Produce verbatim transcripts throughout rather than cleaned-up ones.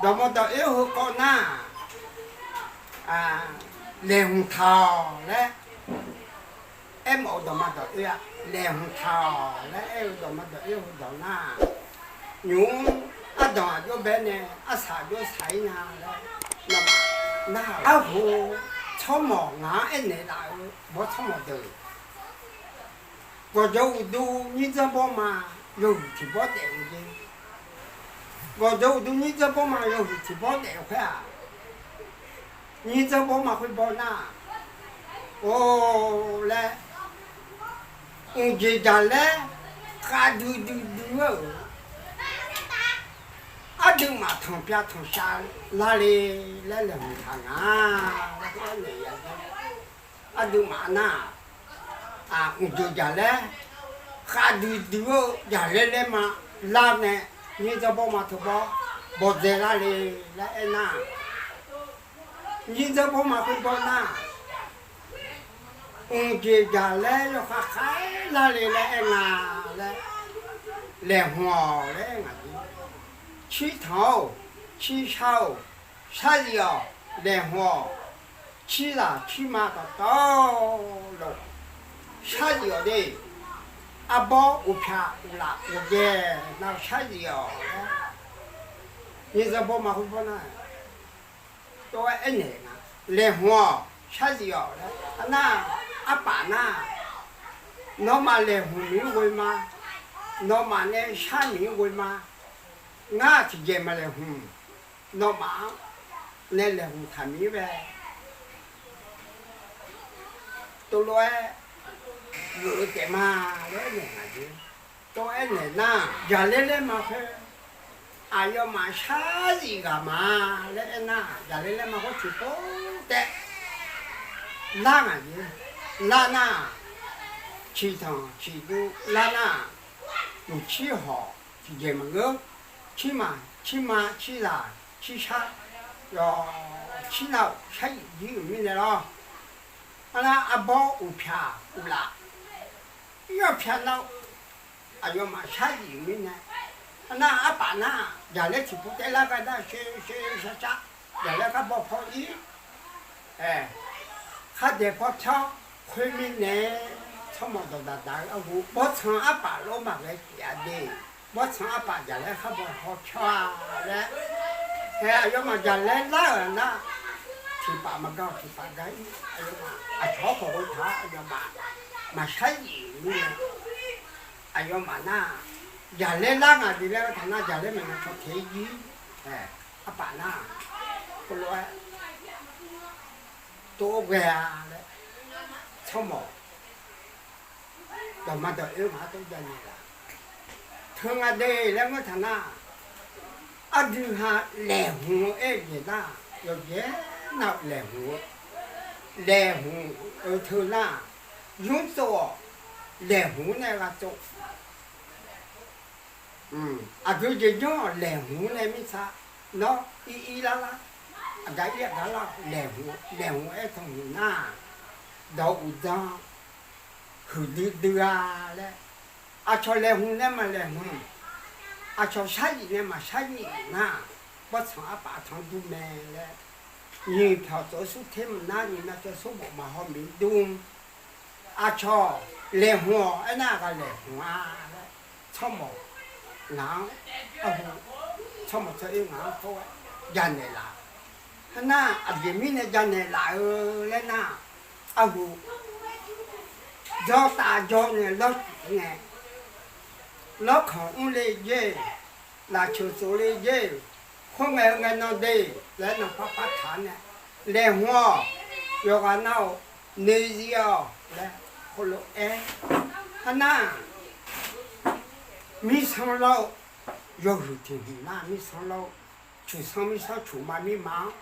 Dawqma dawq oer heukawv nar, laeqhmq taq-awq laer aermawf-eu dawqma dawq oer-a. Laeqhmq taq-awq laer aer-eu dawqma dawq oer heudawq nar, nymq-mr ardanq aqjox bae nae arsaq aqjox saq-ir nya laer, nawmaf narhaq-awq. Arhu tsawrmawq ngaq-anr aernaeq laf-eu bawr tsawrmawq deuq, gawqjawq uqdu nyir dzanr bawr ma yawhuiq tiq bawr daef-eu jeq. Gawqjawq uqdu nyir dzanr bawr ma yawhuiq tiq bawr daef-eu khoer-aq, nyir dzanr bawr ma khoer bawr nar, or laer, mqjeq jaqlaer khavdui duidui-eu, aqduimaf tanqpyav tanqshav lar le laer laeqhmq taq nga laer aernaeq ya. Aqduimaf nar, mqjeq jaqlaer khavdui dui-eu jaqlaer laer ma lar nae, nyir dzanr bawr ma teu bawr bawdzae lar le laer aernar, nyir dzanr bawr ma khoer bawr nar, mqjeq jaqlaer yawkhav khaer lar le laer aer nga laer, laeqhmq-awq laer aer ngaq jeq. Cirtanq-or, cirshar-or, sharzif-awq, laeqhmq-awq, cirzaq cirma dawqtawvluf sharzif-awq de. Arbawr uqpyaq uqlaf yawqjaeq nav sharzif-awq laer, nyir dzanr bawr ma khoer bawr nar, tov-aer aernaeq nga, laeqhmq-awq, sharzif-awq laer. Arnar, arpaf nar, nawmaf laeqhmq miq-anr ghoe ma, nawmaf nae shar miq-anr ghoe ma, ngar tiqjeq maqlaeqhmq, nawmaf-anr nae laeqhmq taq miq-anr bae tov lof-aer geuf-eu taef ma laer aernaeq ngaq jeq. Tov-aer naeq nar, jaqlaer laer ma khoer, aqyawfmaf sharzif ghaq ma laer aernar, jaqlaer laer ma khoer tiqpov taef lar ngaq jeq. Lar nar, ciqtanq ciqduv lar nar, mqcir hawq tiqjeq maqngeur. Cirma, cirma, cirzaq, cirshar, yawf, cirnav-euq sharzif jir-euq mirnae lawr. Arnar, arbawr uqpyaq uqlaf yawpyaq nar, aqyawfmaf sharzif-euq mirnae. Arnar, arpaf nar, jaqlaer tiqpov taef lar gar nar, shoe shoe shar shar, jaqlaer khar baw paw ir, khardaeq paw pyawr, khoermirnae, tsawrmawq dawqdaq daq-eu arhu bawrtsanq arpaf lof maqghae tiq-a de. Bawrtsanq arpaf jaqlaer khar baw paw pyawr-a laer, hae aqyawfmaf jaqlaer lar-euq nar, tiqpaf maqgar-awq tiqpaf gar ir, aqyawfmaf aqcawq-anr khawf ghoe taq-awr aqyawfmaf maqshar zif-euq mirnae, aqyawfmaf nar, jaqlaer lar ngaq jeq laer taq nar, jaqlaer maeqnan caw tae-ir jir, arpaf nar, khoerlof-aer tov-aer ghae-a laer, tsawrmawq dawqma dawq oer ngaq-anr tov janaeq laf. Teu nga de laer ngeur taq nar, aqdui ha laeqhmq-eu aer-eu jeq nar, yawqjeq nar laeqhmq-eu, laeqhmq-eu teu nar, nymr tsov-awq, laeqhmq-anr nae gha tsov. Aqgeu jeq janr-awq, laeqhmq-anr nae mirtsa, nawr ir ir lar lar, aqgaf ir aqgaf lar, laeqhmq, laeqhmq aer tanqhmq nar, dawq uqdzan huiqdui dui-a laer, aqcawq laeqhmq nae maqlaeqhmq, aqcawq sharzif nae maqshar zif nar, bawrtsanq arpaf tanqdur mae laer, nyiq pyawq tsov-eu smr ter maqnar, nyiq nav cawv smr bof maqhaw miq dur. Aqcawq laeqhmq-awq aernar, aqgaf laeqhmq-a laer, tsawrmawq ngaq-anr, arhu tsawrmawq tsawr-ir ngaq-anr tov-aer janaeq laf. Aernar, aqjeq mirnae janaeq laf-eu laer nar, arhu dzawrtav jawr nae lawrcif-ir ngae, lawrkanq mrle jer, lafceuq tsofle jer, khoerngae heu ngae nan de laer nanpar par taq-anr nae, laeqhmq-awq, yawqghaq nar-awq, noeqzif-awq laer heulof-aer, aernar, mirsanr lawr-eu, yawhuiq tiq hmq nar mirsanr lawr-eu, cuqsanr mirsanr cuqma mirma-anr,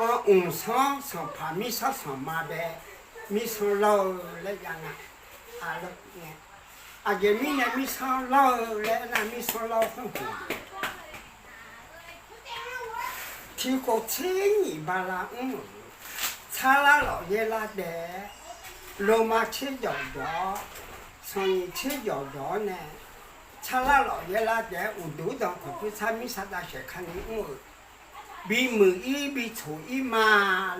anr mqsanr sanqpaq mirsanr sanqma bae, mirsanr lawr-eu laer jav nga. Aqlawr ngae, aqjeq mirnae mirsanr lawr-eu laer aernar, mirsanr lawr-eu khoer hmq-aq, tiqkhof tser nyiq bala mr-euq, tsarlar lawf yaerlar daef-aer, loma tser jawq jawq-awr, sanqnyiq tser jawq jawq-awr nae, Tsarlar lawf yaerlar taef-aer uqduq-anr danqkawq pyursar mirtsaq dav saeq kani mr-euq, bimuiq-ir bitsoq-ir ma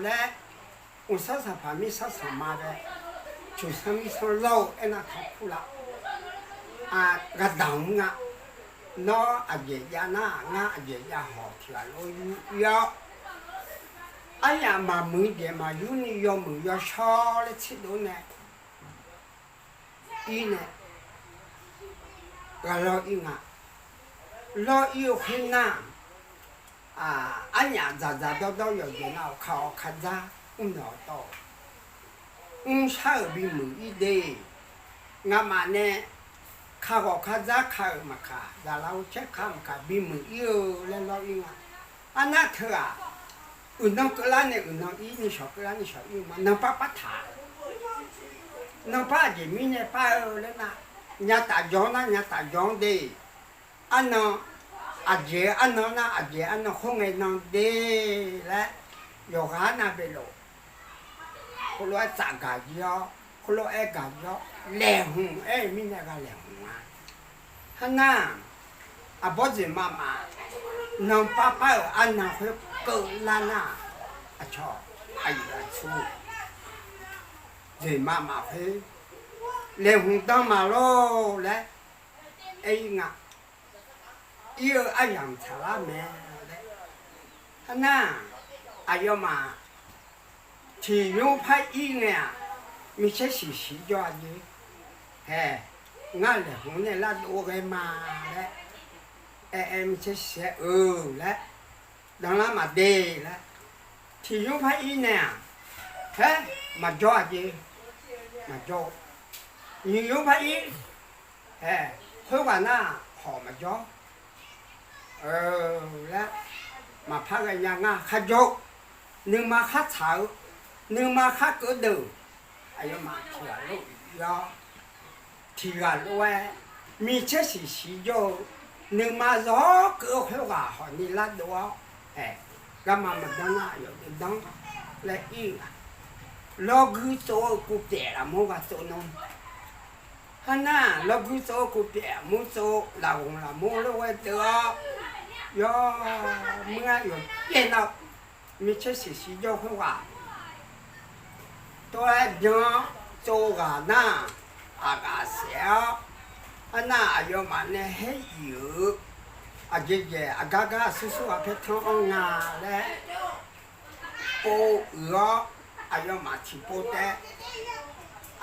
laer, mqsanr sanqpaq mirsanr sanqma bae, coqsanr mirsanr lawr-eu aernar tanqkur laf. Ghaqdaq mr nga. Nawr aqjeq jav nar, ngar aqjeq jav hawq tiq ghaq lof yur-ir-awr, aryamq maqmuiq jeq maqyur ni yawmuiq yawshawr laer tserdov nae, ir nae ghaq lawr ir nga. Lawr ir-eu khoernar, aryamq dzaqdzaq dawrdawr yawqjeq nar-awq, kaq ghawq kaq dzar mrnaeq-awq tawv-awq. Mrshar-euq bimuiq-ir de. Ngamaf nae kaq ghawq kaq dzar kaq-euq maqkaq, zaqlaq-eu caer kaq maqkaq, bimuiq-ir-eu laer lawr ir nga. Arnar teu-aq, uiqnan keuvlar nae uiqnan ir, nishawq keuvlar nishawq ir-eu ma. Nanpar par taq, nanpar aqjeq mirnae par-eu laer nar, nyataf jawr nar nyataf jawr de. Arnan, aqjeq arnan nar aqjeq arnan khoerngae nan de laer, yawqghaq arnav belof, khoerlof-aer tsafgaq jir-awr, khoerlof-aer gaq jir-awr, laeqhmq aer-eu mirnae ghaq laeqhmq nga. Harnar, aqbawr dzoeqma maf, nanpar par-euq arnan khoer keuvlar nar, aqcawq aqyuif aqtsu dzoeqma maf khoer laeqhmq dan maqlor laer aer-ir nga. Ir-eu aryamq tsaqlar mae laer. Harnar, aqyawfmaf tiqnymr par ir ngae-aq, micaer siqsiq jawr-a jeq. Hae, ngar laeqhmq nae lardov ghae ma laer, aer-aer micaer siq-aer-eu laer, danlar maqde laer. Tiqnymr par ir nae-aq, haer, maqjawr-a jeq, maqjawr-eu. Nyiq nymr par ir, hae, khoerghaq nar hawq maqjawr-eu laer, maqpar ghae nya nga. Kharjawr-eu, nuima khar tsaq-eu, nuima khar keuvdeuq, aqyawfmaf tiq ghaq lof-aer, tiq ghaq lof-aer, micaer siqsiq jawr-eu, nuima zawr keuv-eu khoerghaq hawq ni lardov-awr, hae, garma maqdanr nar aqyawf danr laer ir-eu nga. Lawrguir tsov-eu kuv pyaeq lafmur ghaq tsov nan. Harnar, lawrguir tsov-eu kuv pyaeq lafmur tsov, lafghanq lafmur lof-aer deuv-awr, yawmuir-aer yawqjaev nar, micaer siqsiq jawr khoerghaq tov-aer byan-awr tsov ghaq nar, aqghaq saef-awr, arnar aqyawfmaf nae haer iq-eu, aqjeq jeq aqgar gar aqsur sur ghaq paer tanr-anr nga laer pov uiq-awr, aqyawfmaf tiqpov taef,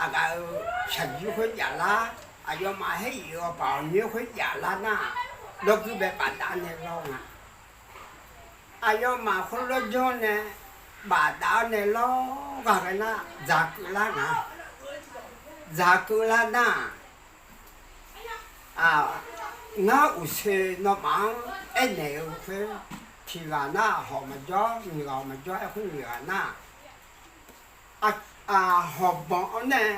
aqghaq-euq shaqjir khoer jaflar, aqyawfmaf haer iq-eu awqpaf awqnyoer khoer jaflar nar, lawrguir bae bafdav nae lawr nga. Aqyawfmaf khoerlof janr nae bafdav-awr nae lawr ghaq ghae nar, dzaq keuvlar nga. Dzaq keuvlar nar, ngar uqshoe nawmaf-anr aernaeq-eu khoer, tiq ghaq nar hawq maqjawr, nyiq ghaq hawq maqjawr aer khoer, nyiq ghaq nar, hawqbanq-anr nae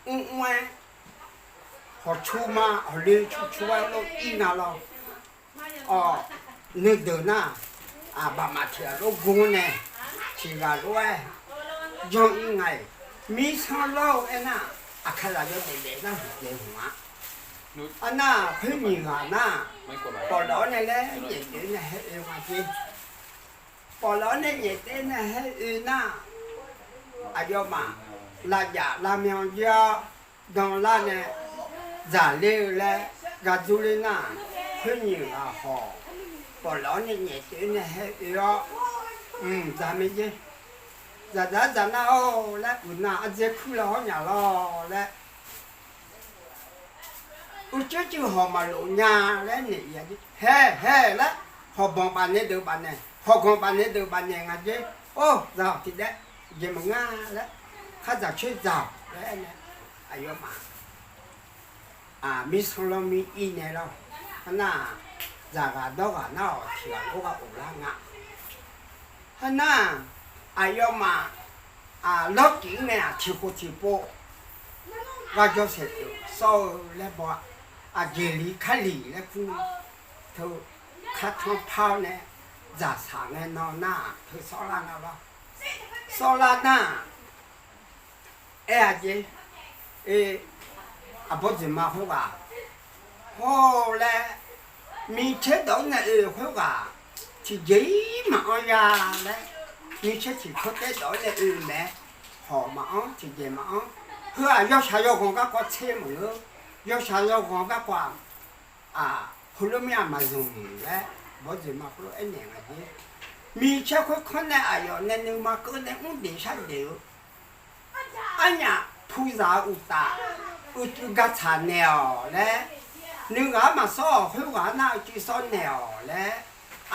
mrmr-aer, hawqcu ma hawqle cucu-aer lof ir nga lawr. Awq, nuideuq nar, aqbaq maq tiq ghaq lof gur nae, tiq ghaq lof-aer janr ir nga-iq, mirsanr lawr-eu aernar, aqkaqzaq yawdaef daef nar hmq daef hmq-a. Arnar khoer nyiq ghaq nar, pawflawf-awr nae laer nyaef pyeuf-ir nae haer oe nga jer. Pawflawf-awr nae nyaef pyeuf-ir nae haer oe nar, aqyawfmaf lavjaf lavmyan jir-awr danlar nae dzaqler-eu laer gadzurler nar, khoer nyiq ghaq hawq pawflawf-awr nae nyaef pyeuf-ir nae haer oe-awr, mq dzaq mae jer. Dzaqdzaq dzaq nar-or laer, uqnav ardzaer kuir la hawr nya lawr laer, uqcuir cuiv hawq maqlof nya laer naeq-ir-a jer. Hae hae laer, hawqbanq bafnaeq deuq bafnaeq, hawqganq bafnaeq deuq bafnaeq nga jer. Or, dzaq-awq tiqdaev, jeq maqngeur laer, khardzaq coer dzaq-awq laer aernae, aqyawfmaf mirsanr lawr mir-ir nae lawr. Arnar, dzaqghaq dawrghaq nar-awq tiq ghaq lof ghaq of lar nga. Harnar, aqyawfmaf lawr tif-ir nae-aq, tiqkhof tiqpov ghaq jawr saeq pyeuf sawr-eu laer baw-a. Aqjeq li kar li laer kur, teu kar tanr par-awr nae, dzaqsaq ngae nan nar-aq, teu sawrlar nga lawr. Sawrlar nar-aq, aer-a jer. Aqbawr dzoeqma khoerghaq Hawr laer, micaer dawq-anr nae oe khoerghaq tiqjeq-ir maqanr ya laer, micaer tiqkawr taer dawq-anr nae oe-eu mae. Hawq maqanr, tiqjeq maqanr. Heu-aq yawshaq yawghanq garkawv tser maqngeur. Yawshaq yawghanq garkawv-aq, heulof mir-aq maqzmq laer bawrjeq ma khoerlof aernaeq nga jer. Micaer khoerkanr nae aqyawf nae nuima keuv nae mr deq shar deq-eu Arnyaf puzaq-eu uqtaf, uicuiv gatsaq naeq-awq laer, nuighaq-anr maqsawr-awq, khoerghaq-anr nar uicuiv sawr naeq-awq laer,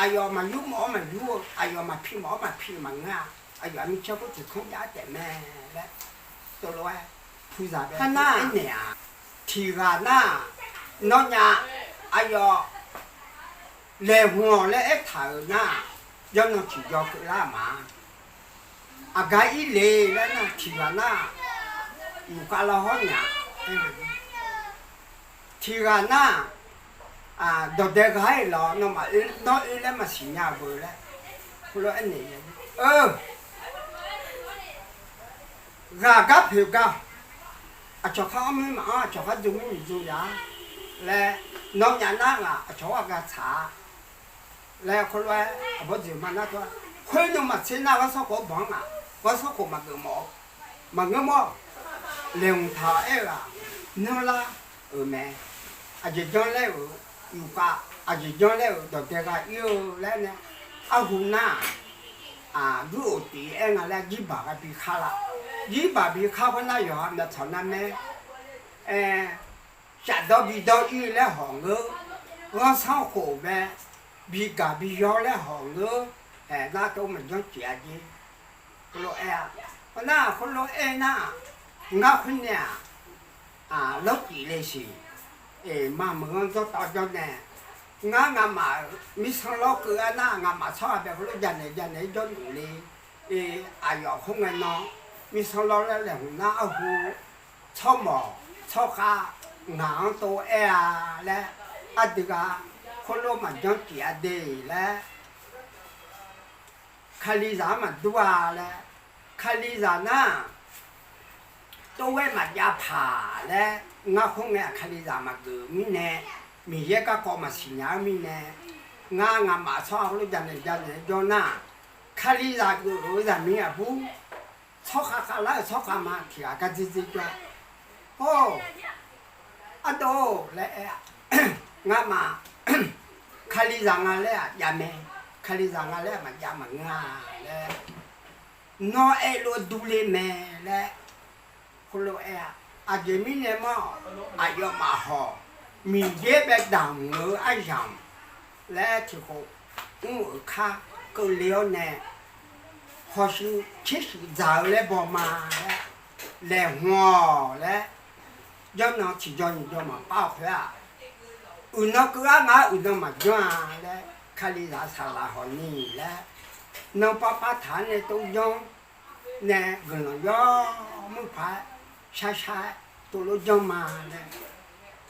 aqyawf maqyur mawf-awr maqyur-eu, aqyawf maqpi mawf-awr maqpi maqngeur-a, aqyawf-aq micaer khoer tiqkanr jav-aer taef mae laer, tov lof-aer puzaq bae aernaeq-aq, tiqghaq nar-aq, nawnyaf aqyawf laeqhmq-awq laer aertaq-euq nar, jawrnan tiqjaw keuvlar ma. Aqgar ir le laer nar, tiqghaq nar, yufkhav lar hawr nya-a. Tiqghaq nar, dawqdae ghaq-ir lawq, nawmaf oe, nawr oe laer maqsiq nya-eu beu laer, heulof aernaeq-eu, ghaq gar poeq gar, aqcawq khar anr mir maqanr, aqcawq khar dzoer mir miqdzoer ya laer, nawnyaf nar ngaq aqcawq-anr ghaq tsaq-a laer khoerlof-aer aqbawr dzoeq ma nar tov-a. Khoer nuima tser nar ghanrsanrkhof-anr banq-anr ngaq, ghanrsanrkhof maqgeuf mawf-eu, maqngeur mawr-awq. Laeqhmq taq-awr aer-eu-aq, nanrlar-euq mae. Aqjeq janr laer-euq, yufkhav aqjeq janr laer-euq dawqdae ghaq ir-eu laer nae, arhu nar-aq, guir of tif aer nga laer jirbaq gha bi khar la. Jirbaq bi khar khoer nar yawqha myavtsanq nar mae. Aer, shafdawr bidawr ir laer hawq ngeur, ghanrsanrkhof bae bigaq biyawr laer hawq ngeur, aer nar tov maqjanr cif-a jer. Khoerlof aer-a, nar khoerlof aer nar, ngar khoer nae-aq, lawrcif le siq, maqmuiq-anr dzawrtawv jawr nae, ngar ngamaf-euq mirsanr lawr keuv-a nar, ngamaf tsawrhaq bae khoerlof janaeq janaeq-aer jawrluf le. Aqyawf khoerngae nan, mirsanr lawr laer laeqhmq nar arhu, tsawrmawq tsawrkhav ngaq-anr tov aer-a laer, aqdui ghaq khoerlof maqjanr cif-a de laer, Kalizaq-anr maqdur-a laer, Kalizaq nar-aq, tov-aer maqjav paq laer, ngar khoerngae-aq Kalizaq maqgeuf mirnae, Miqyaer garkawv maqsiq nya-eu mirnae, ngar ngamaf tsawrhaq khoerlof janaeq janaeq-aer jawr nar, Kalizaq geuf-euq zaqmiq aqbur, tsawrkhav khavlar-euq tsawrkhav ma tiq ghaq gar dzer dzer jawr, Hawr, ardov laer aer-a, ngamaf Kalizaq nga laer-aq jav mae, Kalizaq nga laer-aq maqjav maqngeur-a laer, nawr aerlof-aer durler mae laer, khoerlof aer-a. Aqjeq mirnae mawr, aqyawfmaf hawq Miqyaer bae damq-eu aryamq laer tiqkhof mr-euq kar keuvle-awr nae, hawshuif tsershuif dzaq-eu laer baw ma laer, laeqhmq-awq laer, jawrnan tiqjaw nyiq jaw maqpar-eu khoer-aq, uiqnan keuv-ar nga-ar uiqnan maqjanr-a laer, Kalizaq saqlaq hawq ni laer, nan pav pav taq-anr nae tov janr nae guiqlanq yawr muir paq-aer shar shar-aer tov lof janr ma laer,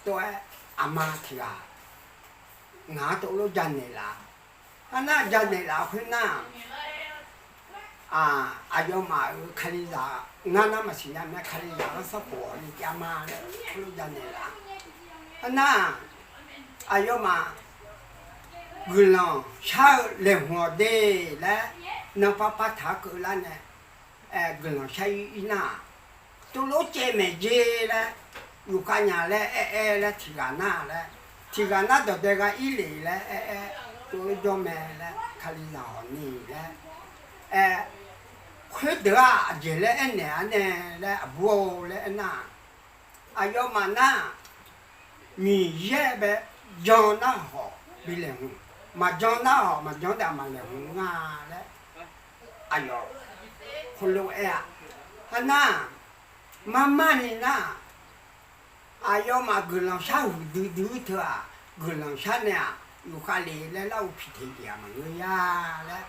tov-aer aqma tiq ghaq ngaq-anr tov lof janaeq laf. Arnar janaeq laf khoernar, aqyawfmaf-euq Kalizaq ngar nar maqsiq nya mae, Kalizaq-anr sanrkhof hawq ni jav ma laer tov lof janaeq laf. Arnar aqyawfmaf guiqlanq shar-eu laeqhmq-awq de laer, nan pav pav taq-anr keuvlar nae, guiqlanq shar-ir ir nar-aq, tov lof caev maeq jer laer, yufkhav nya laer aer aer laer tiq ghaq nar laer, tiq ghaq nar dawqdae gha ir le laer aer aer, tov lof jawr mae laer, Kalizaq hawq ni laer aer, khoerdeuq-aq aqjeq laer aernaeq-ar nae laer aqbur-or laer aernar-aq, aqyawfmaf nar-aq, Miqyaer bae jan nar hawq bi laeqhmq, maqjan nar hawq maqjan daef maq laeqhmq nga laer, aqyawf khoerlof aer-a. Arnar, mar mar ni nar, aqyawfmaf guiqlanq shar huiqdui dui teu-aq, guiqlanq shar nae-aq, yufkhav le laer lar-eu piqteq jeq-aq maqngeur ya laer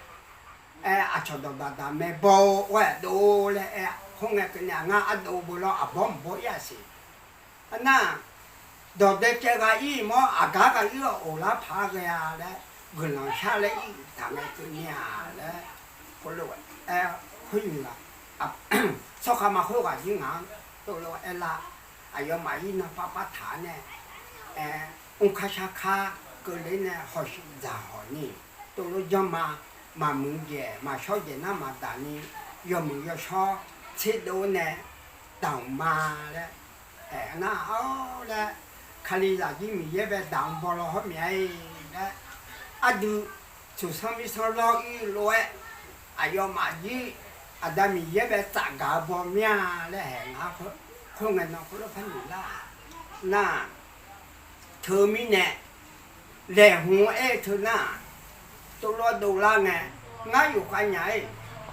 aer, aqcawq dawqdaq daq mae baw-or, or-aer dov laer aer-a. Khoerngae keuvni-aq ngar ardov beu lawr aqbawr mq bawr ir-aq siq. Arnar, dawqdae caev gha ir mawr, aqgar gha ir-awq, of lar paq-aer ghae-a laer, guiqlanq shar laer ir taq ngae keuvni-aq laer, khoerlof-aer khoer nyiq ghaq, tsawrkhav ma khoerghaq jir ngaq-anr tov lof aer lar. Aqyawfmaf ir nan pav pav taq-ar nae, aer, mrkar sharkar keuvle nae hawshuif dzaq hawq ni, tovlof janrma, maqmuiq jaeq maqshawr jaeq nar maqdaq ni, yawmuiq yawshawr tserdov-awr nae damq ma laer, aernar-awr laer, Kalizaq jir Miqyaer bae damq baw law hawr mya-ir laer, ardui tsuqsanr mirsanr lawr-ir lof-aer, aqyawfmaf jir Aqda Miqyaer bae tsafgaq-eu baw mir-a laer haeq nga. Khoerngae nan khoerlof par noeq lar-aq, nar, teu mirnae laeqhmq-aer aer-eu teu nar-aq, tovlof dovlar ngae, ngar yufkhav nya-ir,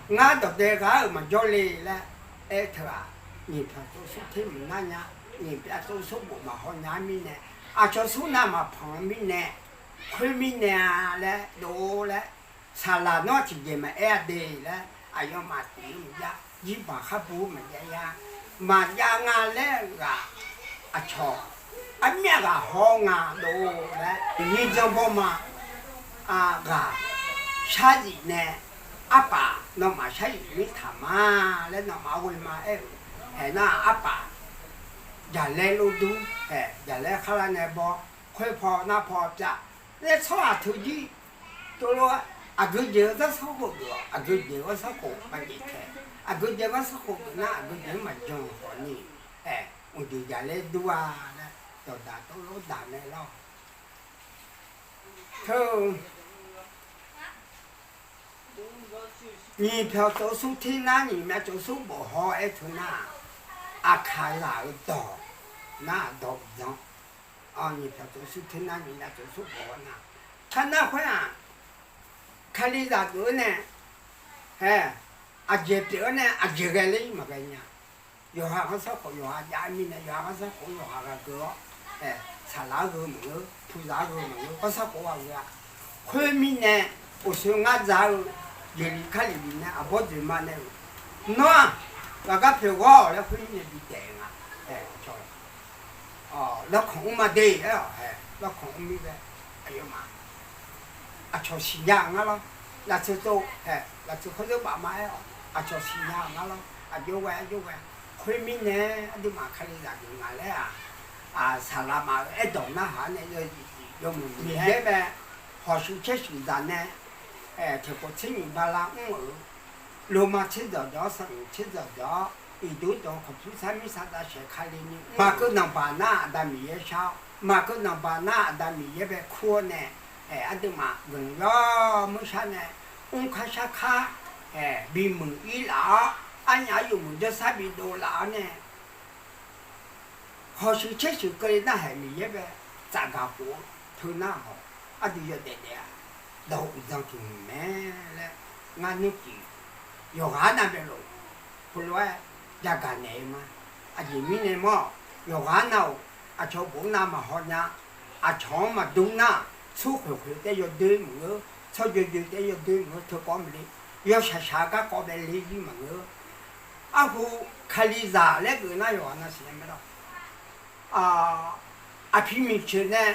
ngar dawqdae ghaq-euq maqjawr le laer aer-eu teu-aq, nyiq pyawq tsov smr ter maqnar nya, nyiq pyawq tsov smr bof maqhaw nya-ar mirnae, aqcawq smr nav maqpanq-eu mirnae, khoermirnae-a laer dov laer, saqlaq nawr tiqjeq maqaer-a de laer, aqyawfmaf tiq-eu maqjav, jirbaq khar bu-eu maqjav ya, maqjav nga laer-eu ghaq, aqcawq armyav ghaq haw-awr nga dov laer, nyiq janr bawrma ghaq, sharzif nae, arpaf nawmaf sharzif mirtaq ma laer nawmaf ghoe ma aer-eu, haeq nar-aq arpaf jaqlaer lor dur, haeq jaqlaer kharlar nae baw, khoer paw nar paw pyav, laer tsawrhaq teu jir, tovlof-aer aqgeu jeq-eu zanrsanrkhof geuf-awq, aqgeu jeq-eu zanrsanrkhof maqjeq tae, aqgeu jeq-eu zanrsanrkhof geuf nar aqgeu jeq-anr maqjan-eu khawf ni, aer, uqduq jaqlaer dur-a laer, dawqdaq tovlof daq mae lawr. Teu, nyiq pyawq tsov smr ter nar nyiq myav tsov smr bof haw-aer teu nar-aq, aqkaqzaq-euq dawq nar-aq dawq uqdzan, nyiq pyawq tsov smr ter nar nyiq myav tsov smr bof haw nar, kar nar khoer-aq, Kalizaq geuf-awr nae, aer, aqjeq pyeuf-awr nae aqjeq ghae ler-ir maqghae nya. Yawqha ghanrsanrkhof yawqha jav-aer mirnae, yawqha ghanrsanrkhof yawqha ghaq geu-awr, saqlaq-anr gheu maqngeur, puqzaq-anr gheu maqngeur, ghanrsanrkhof ghaq geu-a. Khoermirnae, uqshoe ngar dzaq-eu jeqli kar lif lif nae aqbawr dzoeqma nae-euq, nawr-aq, ghaqgar pyeuf-awq laer khoermirnae bidaef nga. Lawrkanq mr ma de aer-awq, lawrkanq mr mir ghae, aqyawfmaf aqcawq siqnya-euq ngar lawr, laftseu tsov, laftseu khawr zeur baf ma aer-awq, aqcawq siqnya-euq ngar lawr, aqjox ghae aqjox ghae. Khoermirnae, aqduimaf Kalizaq geuf ngaq laer-aq, saqlaq maf-euq aerdawq narhaq-awr nae yawzif zif yawmuiq Miqyaer bae hawq shuif caer shuif dzaq nae, tiqkhof tser nyiq bala mr-euq, loma tser dzawq dzawq-awr, sanqnyiq tser dzawq dzawq-awr, iqduq dawq-eu kawqpyur sar mir sar dav shaeq Kali ni maqkeuv nanqbaq nar Aqda Miqyaer shar-awr, maqkeuv nanqbaq nar Aqda Miqyaer bae kur-awr nae, aqduimaf guiqlanq yawmuir shar nae, mrkar shar kar bimuiq-ir laf-awr, arnyaf-anr yawmuiq jawrsar bidov laf-awr nae, hawq shuif caer shuif keuvle narhaq Miqyaer bae tsafgaq khof-eu teu nar hawq, aqdui yawdaef daef-a, dawq uqdzan tiq hmq mae laer, ngar nymrcif yawqghaq-anr nav bae lof, heulof-aer yagaq naeq-eu ma. Aqjeq mirnae mawr-awq, yawqghaq-anr nav-awq, aqcawq bof-anr nav maqhaw nya, aqcawq-anr maqdur nar, tsawrkhoeq khoeq taef yawdoer maqngeur, tsawrjoe joe taef yawdoer maqngeur, teukawv maqle, yawshaq shaq-eu garkawv bae le-ir maqngeur. Arhu Kalizaq laer geuf nar yawqghaq nav siqnya mae lawr. Aqpiq miqcoeq nae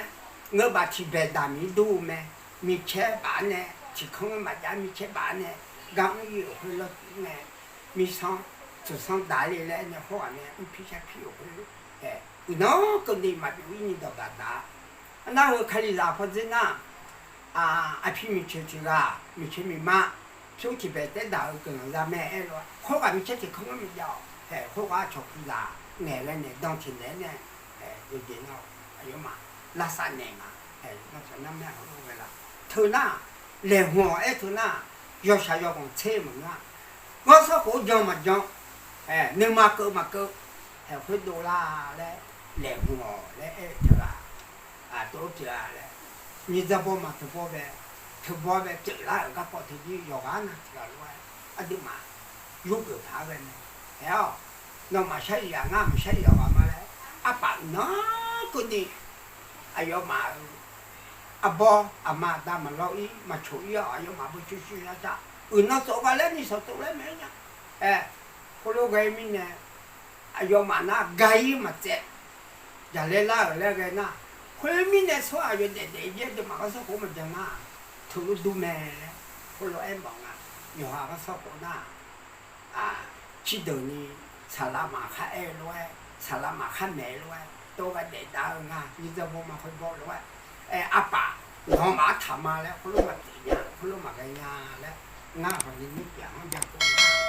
ngeubaf tiqbaeq daq miq dur-eu mae. Miqcaer baf-anr nae tiqkanr maqjav, miqcaer baf-anr nae gar mr-ir-euq khoer lawr tuf-ir mae. Miqsanr tsuqsanr daq le laer aer nae khoerghaq nae mrpir sharpir-euq khoer, uiqnan keuvni maqbif-ir ni dawqdaq daq-a. Nar heu Kalizaq pawdzer nar, aqpiq miqcoeq tiq ghaq, miqcoeq miqma, pyur tiqbaeq taef daq-eu guiqlanq za mae aer lof-aer, khoerghaq miqcaer tiqkanr gar maqjav-awq. Khoerghaq aqcawq kuizaq ngaeq ghae naeq dan tiq naeq-aer nae, yawjeq nar-awq, aqyawfmaf lavsav naeq nga. Teu nar, laeqhmq-awq aer teu nar, yawshaq yawkhanq tser maqngeur-a. Ghanrsanrkhof-anr jan maqjan, nuima keuv maqkeuv, khoerdov lar laer, laeqhmq-awq laer aer-eu teu-aq, tov-aer pyeuf-a laer, nyiq dzanr bawr ma teu bawr bae, teu bawr bae pyeuflar-euq garkawv teu jir yawqghaq nav tiq ghaq lof-aer, aqduimaf yurgeuf paq-aer ghae mae. Aer-awq, nawmaf shar-iq-aq ngar maqshar-iq-awq ghaq ma laer, arpaf uiqnan keuvni aqyawfmaf-euq arbawr aqma aqda maqlawr-ir maqcoq-ir-awq, aqyawfmaf beu coer coer yar car. Uiqnan tsov ghaq laer ni sanqtov laer maeq-aer nya. Aer, khoerlof ghae mirnae, aqyawfmaf nar ga-ir maqtsaev, jaqlaer lar-euq laer ghae nar, khoermirnae tsawrhaq yawdaef daef-ir aqduimaf ghanrsanrkhof maqjan nar, teulof dur mae laer, khoerlof aer mawf nga. Yawqha ghanrsanrkhof nar, cirdeuq ni saqlaq maqkhar aer lof-aer, saqlaq maqkhar maeq lof-aer, tov ghardaef dav-eu nga, nyiqdzaq bawma khoerbawr lof-aer, aer, arpaf, nawq-anr maqaer taq ma laer khoerlof maqpyeuf nya, khoerlof maqghae nya laer, ngar hawq ni nymr pyeuf-anr byankov nya.